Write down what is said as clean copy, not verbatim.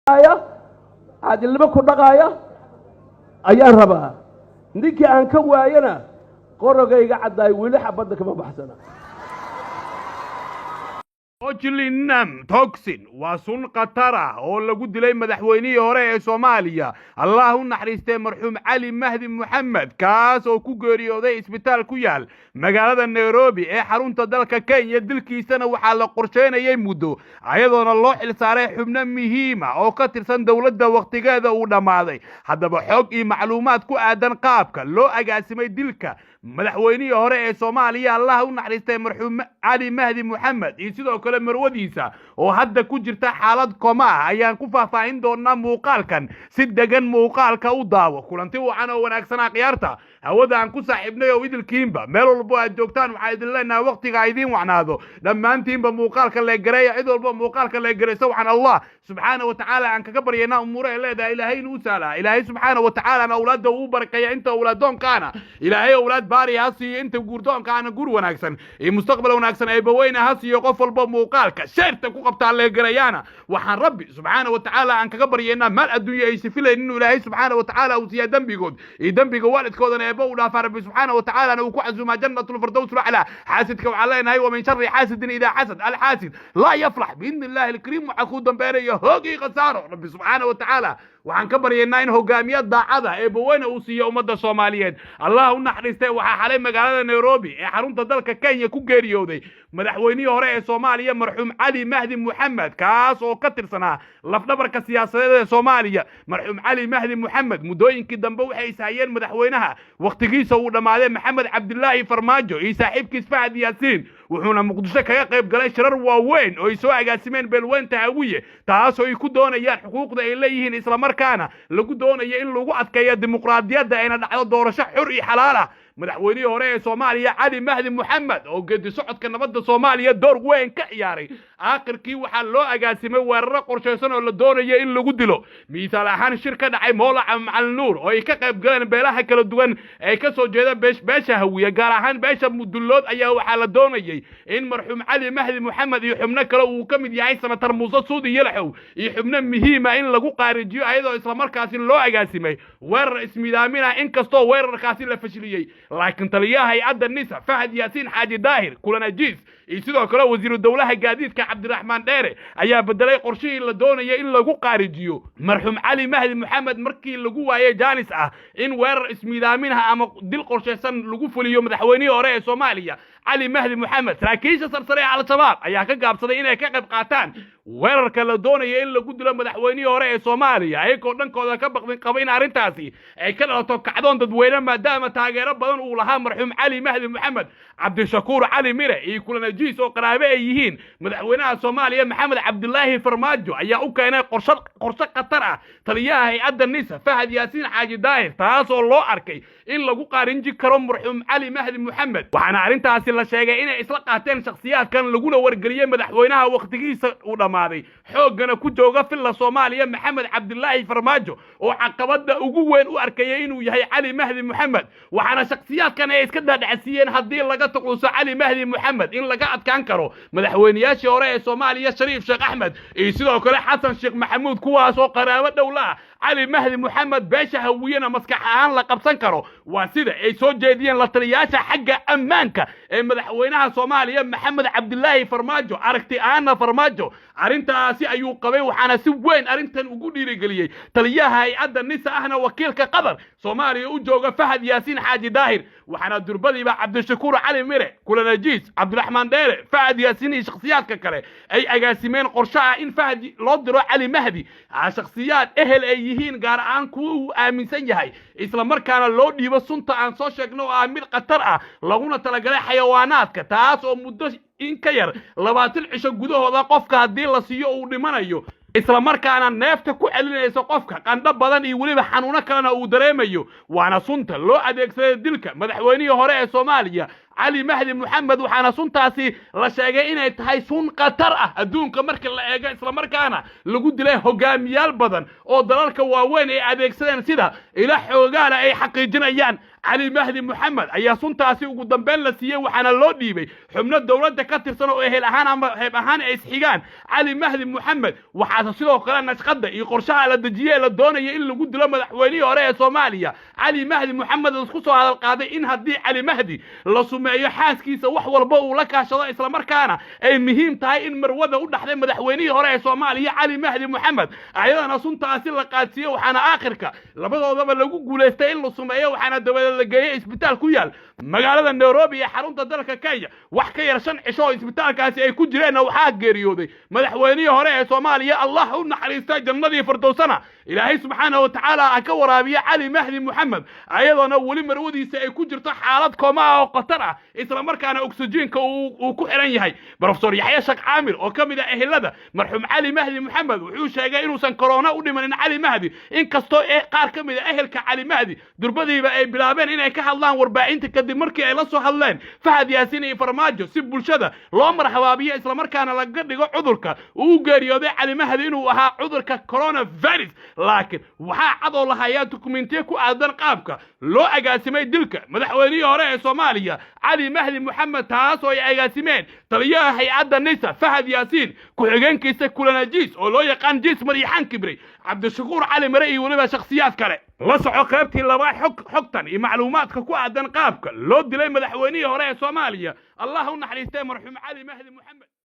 Caadilnimo ku dhaqaaya ayaan rabaa. Ninkii aan ka waayana, qorogayga caddaay weli xabadda kama baxsana. Botulinum toxin waa sun khatar ah oo lagu dilay madaxweynihii hore ee Soomaaliya, Allah u naxariistay, marxuum Cali Mahdi Moxamed, kaas oo ku geeriyooday isbitaal ku yaal magaalada Nairobi ee xarunta dalka Kenya. Dilkiisana waxaa la qorsheynayay muddo, ayadoona loo xilsaaray xubno muhiima oo ka tirsan dowladda wakhtigeeda uu dhammaaday. Haddaba, xog iyo macluumaad ku aadan qaabka loo agaasimay dilka madaxweynihii hore ee Soomaaliya, Allah u naxariistay, marxuum Cali Mahdi Moxamed, iyo sidoo kale marwadiisa oo hadda ku jirta xaalad koma ah, ayaan ku faahfaahin doonaa muuqaalkan. Si degan muuqaalka u daawo. Kulanti wacan oo wanaagsanaa, khiyaarta hawada aan ku saaxiibnay oo idilkiinba, meel walbo aad joogtaan, waxaa idin leenahay waqtiga idiin wacnaado dhammaantiinba. Muuqaalka leegareeya, cid walba muuqaalka leegaraysa waxaan Allah subxaana wa tacaala aan kaga baryaynaa umuura ay leedahay Ilaahay inuu sahlaa, Ilaahay subxaana wa tacaalana awlaadda uu barakeeya. Inta awlaaddoonkaana Ilaahay awlaad baari ha siiyo, inta guurdoonkaana guur wanaagsan iyo mustaqbal wanaagsan Eebbaweyne ha siiyo. Qof walba muuqaalka share-ta ku qabtaa leegarayaana, waxaan Rabbi subxaana wa tacaala aan kaga baryaynaa maal adduunya ay sifilayn inuu Ilaahay subxaana wa tacaala uu siiyaa, dembigood iyo dembiga waalidkoodana Eebba u dhaafaa, Rabbi subxaana wa tacaalana uu ku casuumaa jannatulfirdows laclaa. Xaasidka waxaan leenahay: ومن شر حاسد إذا حسد، الحاسد لا يفلح بإذن الله الكريم. Waxaa kuu dambeynaya hoog iyo khasaaro. Rabbi subxaana wa tacaala waxaan ka baryaynaa in hogaamiye daacada Eebbaweyne uu siiyo ummadda Soomaaliyeed. Allah u naxariistay, waxaa xalay magaalada Nairobi ee xarunta dalka Kenya ku geeriyooday madaxweynihii hore ee Soomaaliya, marxuum Cali Mahdi Moxamed, kaas oo ka tirsanaa lafdhabarka siyaasadeed ee Soomaaliya. Marxuum Cali Mahdi Moxamed muddooyinkii dambe waxay ishayeen madaxweynaha wakhtigiisa uu dhammaaday, Maxamed Cabdilaahi Farmaajo, iyo saaxiibkiis Fahad Yaasiin, wuxuuna Muqdisho kaga qayb galay shirar waaweyn oo ay soo agaasimeen beelweynta Hawiye, taasoo ay ku doonayaan xuquuqda ay leeyihiin, islamarkaana lagu doonayo in lagu adkeeyo dimuqraadiyadda, ayna dhacdo doorasho xur iyo xalaal ah. Madaxweynihii hore ee Soomaaliya, Cali Mahdi Moxamed, oo geedi socodka nabadda Soomaaliya door weyn ka ciyaaray, aakhirkii waxaa loo agaasimay weeraro qorshaysan oo la doonayo in lagu dilo. Miisaal ahaan, shir ka dhacay Moolaca Macalin Nuur oo ay ka qayb galeen beelaha kala duwan ee ka soo jeeda beesha Hawiye, gaar ahaan beesha Mudullood, ayaa waxaa la doonayay in marxuum Cali Mahdi Moxamed iyo xubno kale uu ka mid yahay Sanatar Muuse Suudi Yalaxow iyo xubno muhiima in lagu qaarijiyo, ayadoo islamarkaasi loo agaasimay weerar ismiidaaminah. Inkastoo weerarkaasi la fashiliyey, laakiin taliyaha hay-adda NISA, Fahad Yaasiin Xaaji Daahir Kulanajiis, iyo sidoo kale wasiiru dowlaha gaadiidka, Cabdiraxmaan Dheere, ayaa bedelay qorshihii la doonaya in lagu qaarijiyo marxuum Cali Mahdi Moxamed markii lagu waayay jaanis ah in weerar ismiidaaminaha ama dil qorshaysan lagu fuliyo madaxweynihii hore ee Soomaaliya, Cali Mahdi Moxamed. Saraakiisha sarsare ee Al-Shabaab ayaa ka gaabsaday inay ka qayb qaataan weerarka la doonaya in lagu dilo madaxweynihii hore ee Soomaaliya, ayagoo dhankooda ka baqdin qaba in arrintaasi ay ka dhalato kacdoon dadweyne, maadaama taageero badan uu lahaa marxuum Cali Mahdi Moxamed. Cabdishakuur Cali Mire iyo Kulanajiis, oo qaraabe ay yihiin madaxweynaha Soomaaliya, Maxamed Cabdilaahi Farmaajo, ayaa u keenay qorshe khatar ah taliyaha hay-adda NISA, Fahad Yaasiin Xaaji Daahir, taas oo loo arkay in lagu qaarinji karo marxuum Cali Mahdi Moxamed. Waxaana arrintaasi la sheegay inay isla qaateen shakhsiyaadkan, laguna wargeliyey madaxweynaha wakhtigiisa uu dhammaaday, xooggana ku jooga Villa Soomaaliya, Maxamed Cabdilaahi Farmaajo, oo caqabada ugu weyn u arkayay inuu yahay Cali Mahdi Moxamed. Waxaana shakhsiyaadkan ay iska dhaadhacsiiyeen haddii laga tuquuso Cali Mahdi Moxamed in laga adkaan karo madaxweynayaashii hore ee Soomaaliya, Shariif Sheekh Axmed iyo sidoo kale Xasan Sheekh Maxamuud, kuwaas oo qaraabo dhow la ah Cali Mahdi Moxamed, beesha Hawiyena maskax ahaan la qabsan karo. Waa sida ay soo jeediyeen la taliyayaasha xagga ammaanka ee madaxweynaha Soomaaliya, Maxamed Cabdilaahi Farmaajo. Aragti ahaana Farmaajo arrintaasi ayuu qabay, waxaana si weyn arrintan ugu dhiirigeliyey taliyaha hay-adda NISA, ahna wakiilka Qatar Soomaaliya u jooga, Fahad Yaasiin Xaaji Daahir. Waxaana durbadiiba Cabdishakuur Cali Mire, Kulanajiis, Cabdiraxmaan Dheere, Fahad Yaasiin iyo shakhsiyaadka kale ay agaasimeen qorshe ah in Fahad loo diro Cali Mahdi shakhsiyaad ehel ay yihiin, gaar ahaan kuwa uu aaminsan yahay, isla markaana loo dhiibo sunta aan soo sheegno oo ah mid khatar ah, laguna talagalay xayawaanaadka, taas oo muddo in ka yar 20 cisho gudahooda qofka haddii la siiyo uu dhimanayo, isla markaana neefta ku celinaysa qofka, qandho badan iyo weliba xanuuno kalena uu dareemayo. Waana sunta loo adeegsaday dilka madaxweynihii hore ee Soomaaliya, Cali Mahdi Moxamed. Waxaana suntaasi la sheegay inay tahay sun khatar ah adduunka marka la eego, islamarkaana lagu dilay hogaamiyaal badan oo dalalka waaweyn ay adeegsadeen, sida Ila xoogaala ay xaqiijinayaan. Cali Mahdi Moxamed ayaa suntaasi ugu dambeyn la siiyey, waxaana loo dhiibay xubno dowladda ka tirsan oo ehel ahaan ama heeb ahaan ay isxigaan Cali Mahdi Moxamed. Waxaase sidoo kale nashqadda iyo qorshaha la dejiyey la doonaya in lagu dilo madaxweynihii hore ee Soomaaliya Cali Mahdi Moxamed isku soo hadal qaaday in haddii Cali Mahdi la sumeeyo, xaaskiisa wax walba uu la kaashado, islamarkaana ay muhiim tahay in marwada u dhaxday madaxweynihii hore ee Soomaaliya Cali Mahdi Moxamed ayadana suntaasi la qaadsiiyo. Waxaana aakhirka labadoodaba lagu guulaystay in la sumeeyo, waxaana dabadeed la geeyey isbitaal ku yaal magaalada Nairobi ee xarunta dalka Kenya. Wax ka yar 5 cisho oo isbitaalkaasi ay ku jireenna waxaa geeriyooday madaxweynihii hore ee Soomaaliya. Allah u naxariista, jannadii firdowsana Ilaahay subxaanahu watacaala ha ka waraabiya Cali Mahdi Moxamed, ayadoona weli marwadiisa ay ku jirto xaalad kooma ah oo khatar ah, islamarkaana oksijiinka uu ku xiran yahay. Profesor Yaxya Shak Caamir oo ka mid ah ehelada marxuum Cali Mahdi Moxamed wuxuu sheegay inuusan korona u dhimanin Cali Mahdi, inkastoo qaar ka mid ah ehelka Cali Mahdi durbadiiba ay bilaabeen inay ka hadlaan warbaahinta kadib markii ay la soo hadleen Fahad Yaasiin iyo Farmaajo, si bulshada loo marxabaabiyo, islamarkaana laga dhigo cudurka uu u geeriyooday Cali Mahdi inuu ahaa cudurka coronavirus. Laakiin waxaa cadoo lahayaa dukumentiyo ku aadan qaabka loo agaasimay dilka madaxweynihii hore ee Soomaaliya Cali Mahdi Moxamed, taas oo ay agaasimeen taliyaha hay-adda NISA Fahad Yaasiin, ku-xigeenkiisa Kulanajiis oo loo yaqaan Jiis Maryaxaan Kibrey, Cabdishakuur Cali Mare iyo weliba shakhsiyaad kale. La soco qaybtii labaad xog xogtan iyo macluumaadka ku aadan qaabka loo dilay madaxweynihii hore ee Soomaaliya, Allah u naxariistay, marxuum Cali Mahdi Moxamed.